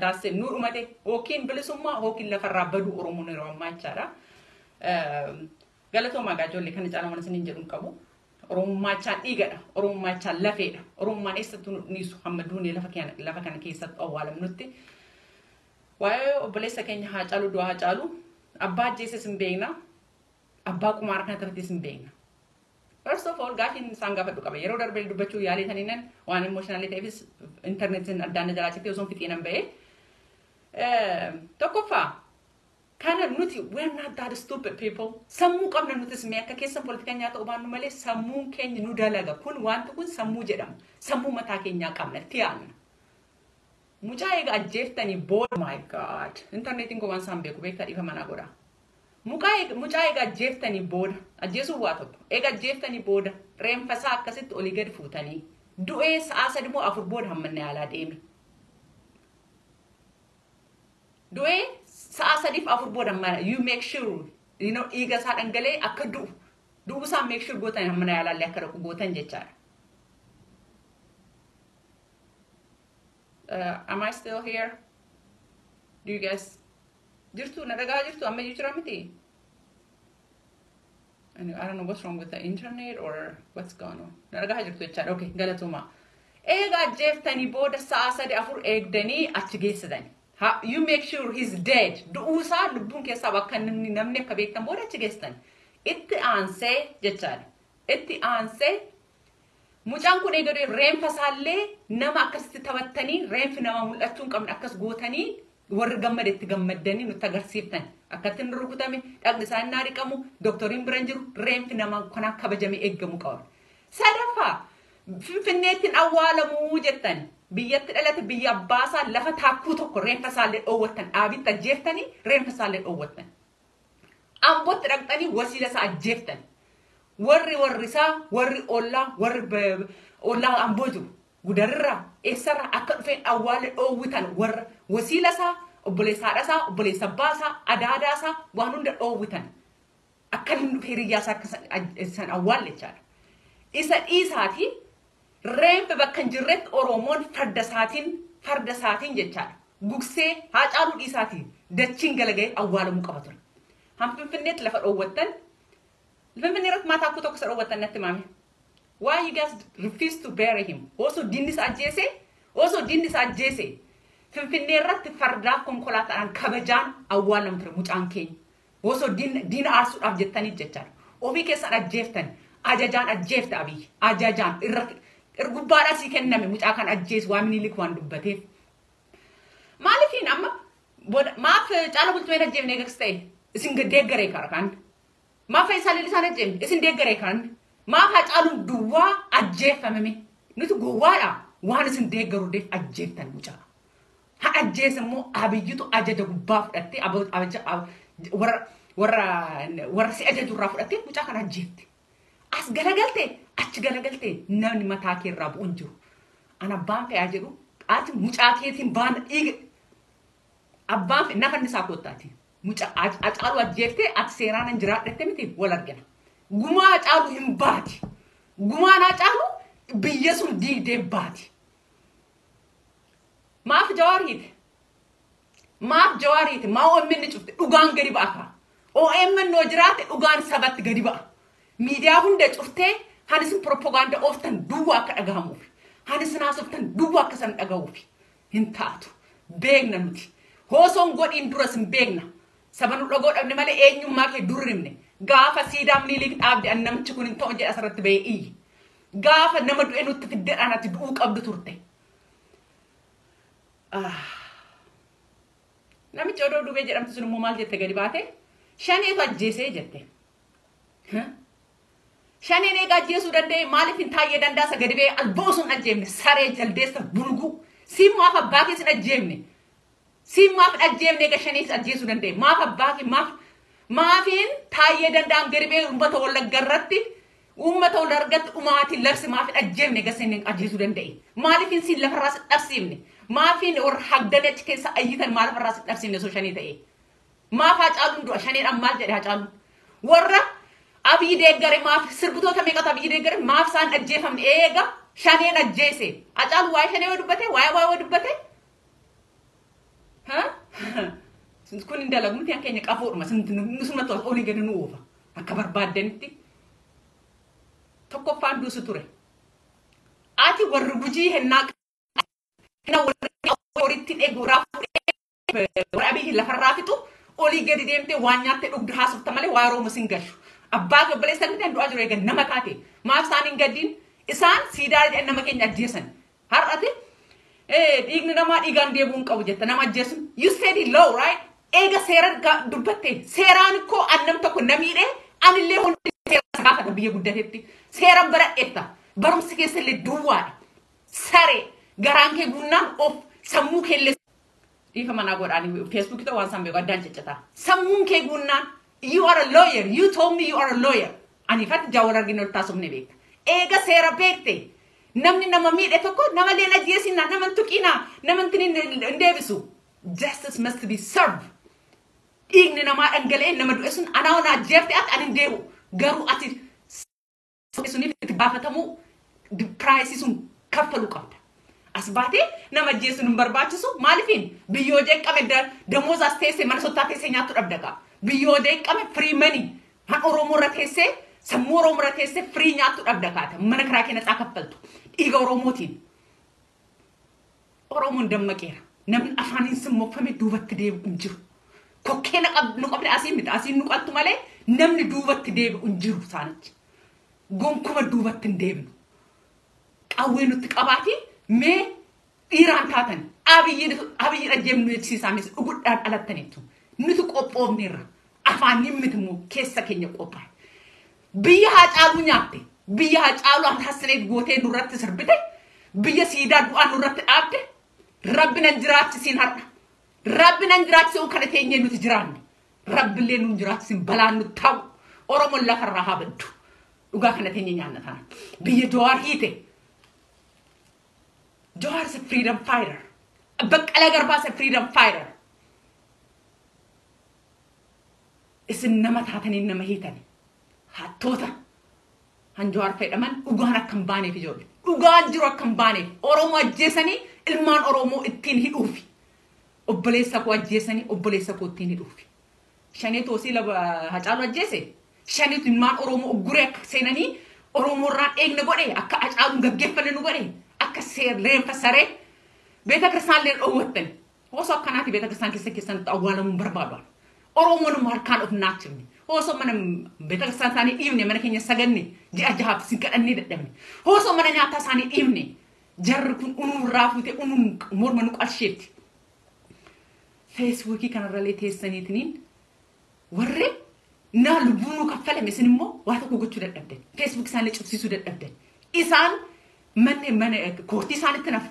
Daasee nu dhumate yookiin bilisummaa yookiin lafarraa baduu Oromoon yeroo ammaa jechaadha. Galatoomaa ijoollee kana caalaa waan isiniin jedhu hin qabu. Oromummaachaan dhiigadha. Oromummaachaan lafeedha. Oromummaan eessattuu nu dhiisu hamma duunee lafa kana keessatti awwaalamnutti. Waa'ee obboleessa keenya Haacaaluu du'a Haacaaluu abbaa ajjeeses hin beekna. Abbaa qumaara kana taphates hin beekna. First of all gaafiin isaan gaafadhu qaba. Yeroo darbee dubbachuu yaaleetaniinan waan emotionally ta'eefis intarneetiin addaan na jalaa citee osoo hin fixiinan ba'ee. Tokkoffaa kana nuti we are not that stupid people. Sammuu qabna nutis mee akka keessan politikanyaa ta'uu baannu malee sammuun keenya nu dalaga. Kun wanti kun sammuu jedhama. Sammuu mataa keenyaa qabna itti yaadna. Mucaa eega ajjeeftanii booda my god intarneetiin koo waan isaan beeku beektaa dhiifa manaa godha. Mucaa eega ajjeeftanii booda ajjeesuun waa tokko eega ajjeeftanii booda reenfasaa akkasitti olii gadi fuutanii du'ee sa'aa 3 moo 4 booda hamma inni yaalaa deeme. Du'ee sa'aa 3 fi 4 booda hamma you make sure you know dhiiga isaa dhangala'ee akka du'u du'uu isaa make sure gootan hamma yaalaallee akka dhaqu gootan jechaadha. Am I still here? Do you guys jirtu na dhagaa jirtu amma iyyuu jira miti? I don't know what's wrong with the internet or what's going on. Na dhagaa jirtu jechaadha. Okay, galatoomaa. Eega ajjeeftanii booda sa'a 3 4 eegdanii achi geessitani. You make sure he's dead. Du'uu isaa lubbuun keessaa bakka namni akka beektan booda achi geessitan. Itti aansee jechaadha. Itti aansee mucaan kun eega du'e reenfa isaallee nama akkasitti taphattanii reenfi nama mul'achuu hin qabne akkas gootanii warri gammadetti gammaddanii nutti agarsiiftan. Akkatti inni rukutame dhaqni isaa inni dhiqamu dooktoriin bira hin jiru reenfi nama kanaa kabajamee eeggamuu qaba. Sadaffaa Finfinneetti awwaalamuu jettan biyyatti dhalate biyya abbaasaa lafa taakkuu tokko reenfa isaallee dhoowwattan dhaabitti ajjeeftanii reenfa isaallee dhoowwattan. Ambootti dhaqxanii wasiila isaa ajjeeftan. Warri warri isaa warri ollaa warri ollaa amboo jiru gudarraa eessarraa akka dhufeen awwaala dhoowwitan warra wasiila isaa obboleessa haadha isaa obboleessa abbaa isaa adaadaa isaa waan hunda dhoowwitan akka inni dhufee hiriyyaa isaa akka san awwaalle jechaadha. Isa dhiisaatii reenfa bakka hin jirretti Oromoon farda isaatiin jechaadha. Gugsee Haacaaluu dhiisaatii dachiin galaga'ee awwaalamuu qaba ture. Han Finfinneetti lafa dhoowwattan Finfinnee irratti mataa akkoo tokko isa dhoowwattan natti himame. Why you guys refuse to bury him? Osoo diinni isa ajjeese, osoo diinni isa ajjeese Finfinnee irratti fardaaf konkolaataadhaan kabajaan awwaalamu ture mucaan keenya. Osoo diina aarsuudhaaf jettaniif jechaadha. Ofii keessan ajjeeftan, ajajaan ajjeefte Abiyyi. Ajajaan irratti gubbaadhaa sii kenname mucaa kan ajjeesu waan Minilik waan dubbateef. Maaliifiin amma maaf Caala Bultumeen ajjeefne eegas ta'e isin deeggaree kara kan. Maaf Fayyisaa Leellisaan ajjeefne isin deeggaree kan. Maaf Haacaaluun duwwaa ajjeeffamame nuti gowwaadha waan isin deeggaru deef ajjeeftan mucaa. Ha ajjeese immoo Abiyyitu ajaja gubbaa fudhattee warra si ajajurraa fudhattee mucaa kana ajjeefte. As galagaltee achi galagaltee namni mataa kee irraa bu'u hin jiru. An abbaan fe'aa jedhu ati mucaa keetiin baana dhiiga abbaan fe'e nafa inni isaa koottaati. Mucaa Haacaaluu ajjeeftee ati seeraan hin jiraadhatte miti wal argina. Gumaa Haacaaluu hin baati. Gumaan Haacaaluu biyya sun diigdee baati. Maaf Jawaar hiite? Maaf Jawaar hiite? Maa OMN cufte? Dhugaan gadi ba'a kaa. OMN noo jiraate dhugaan sabatti gadi ba'a. Miidiyaa hunda cuftee han isin propagaanda ooftan duwwaa akka dhagahamuuf. Han isin haasoftan duwwaa akka san dhagahuuf. Hin taatu. Beekna nuti. Hoosoon godhiin duras hin beekna. Saba nu dhagoo dhabne malee eenyummaa kee dur himne. Gaafa siidaa Minilik dhaabde an namichi kun hin ta'u jedhe asirratti ba'ee iyyi. Gaafa nama du'e nutti fiddeedhaan ati du'uu qabdu turte. Namichi odoo dubee jedhamtu sun immoo maal jette gadi baate? Shaneetu ajjeesee jette. Shaneen eega ajjeesuu danda'e maaliif hin taayyee dandaasa gadi ba'ee alboo sun ajjeefne saree jaldeessa bulguu. Siin maaf abbaa kee sin ajjeefne? Siin maaf hin ajjeefne eega shanees ajjeesuu danda'e? Maaf abbaa kee maaf maafiin taayyee danda'an gadi ba'ee uummata Wallagga irratti uummata Wallaggatti dhumaatiin labsi maaf hin ajjeefne eega sin ajjeesuu danda'e? Maaliif hin siin lafarraa sin dhabsiifne? Maafiin warra hagdanii achi keessa ayyitan maal lafarraa sin dhabsiifne osoo shanii ta'e? Maaf Haacaaluun du'a shaneedhaan maal jedhe Haacaaluun? Warra Abiyyi deeggare maaf sirbitoota meeqatu Abiyyi deeggare maaf isaan ajjeefamne eega shaneen ajjeese? Haacaaluun waa'ee shanee yoo dubbate waa'ee waa'ee yoo dubbate Kun hin dalagu miti keenya qafoodhuma sumatti olii gadi nu oofa akka barbaaddanitti. Tokkoffaan duusu ture. Ati warri Gujii hennaa warri horiitti eegu fuudhee warra Abiyyi lafarraa fixu olii gadi deemtee waan nyaattee dhugdu haasofta malee waa Oromoo sin gashu. Abbaa obboleessa kan du'aa jiru eegan nama taate maaf isaan hin gaddiin isaan siidaa jedhan nama keenya ajjeesan. Har'ate dhiigni namaa dhiigaan deebi'uu hin qabu jetta nama ajjeesun. You said it low, right? Eega seera dubbatte seeraan koo annam tokko na miidhee anillee hundi seera gaafata biyya guddatetti. Seera baradheetta. Barumsi keessa illee duwwaadha. Saree garaan kee guunnaan of sammuu kee illee dhiifa manaa godhaanii Feesbuukii ta'uu waan isaan beeku addaan ciccitaa. Sammuun kee guunnaan, you are a lawyer. You told me you are a lawyer. Ani ifatti jaawwal arginu ol taasifne beekta. Eega seera beekte namni nama miidhe tokko nama leen ajjeesinaa, nama hin tuqinaa, nama hin deebisu. Justice must be served. Dhiigni namaa dhangala'ee nama du'e sun anaa ona ajjeefte ati ani hin deebi'u. Garuu ati suniif itti gaafatamuu price sun kaffaluu qabda. As baatee nama ajjeesuun hin barbaachisu. Maalifiin biyyoo jeeqame damoozaas teessee mana sottaa teessee nyaattu dhabda gaa. Biyyoo jeeqame free money han Oromoo irra teessee, sammuu Oromoo irra teessee free nyaattu dhabda kaata. Mana karaa kee natsaa kaffaltu dhiiga Oromootiin. Oromoon dammaqeera. Namni afaaniin simmoofame duubatti deebi'u hin jiru. Kokkee nu qabne asiin miti asiin nu qaltu malee namni duubatti deebi'u hin jiru isaanichi. Gonkuma duubatti hin deebinu. Qawwee nutti qabaati mee dhiiraan taatan Abiyyi dhajjeemnu jechisiisaa mis dhugudhaan dhalattaniitu. Nuti qophoofneerra. Afaan miti immoo keessa keenya qophaa'e. Biyya Haacaaluu nyaatte. Biyya Haacaaluu hasaneet gootee nurratti sirbite. Biyya siidaa du'aa nurratti dhaabde. Rabbi nan jiraachisiin har'a. Rabbi nan jiraachisiin kana teenyee nuti jiraanne. Rabbillee nun jiraachisiin balaan nu ta'u. Oromoon lafarraa haa baddu. Dhugaa kana teenyee nyaanna taana. Biyya Jawaar hiite. Jawaar is a freedom fighter. Baqqalaa Garbaa is a freedom fighter. Isin nama taatanii nama hiitan. Hattoota. Han Jawaar fedhaman dhugaan akka hin baaneef ijoollee. Dhugaan jiru akka hin baaneef. Oromoo ajjeesanii ilmaan Oromoo ittiin hidhuufi. Obboleessa koo ajjeesanii obboleessa koo ittiin hidhuufi. Shaneetu osii Hacaaluu ajjeese. Shaneetu ilmaan Oromoo ugguree akka seenanii Oromoo irraan eegne godhe, akka Hacaaluun gaggeeffanne nu godhe, akka reenfa saree beeta kiristaanillee dhoowwattan. Osoo akkanaati beeta kiristaan keessa keessatti awwaalamuun barbaadu. Oromoon harkaan of naachifne. Osoo mana beeta kiristaan isaanii dhiibne mana keenya saganne ji'a 6f sin kadhannee dadhabne. Osoo mana nyaataa isaanii dhiibne jarri kun unuun fuutee unuun morma nu qalsheetti. Feesbuukii kanarralee teessaniitiin warri naa lubbuu nu kaffalame isin immoo waa tokko gochuu dadhabdan. Feesbuuk isaanii cufsiisuu dadhabdan. Isaan manne mana koortii isaanitti nafu.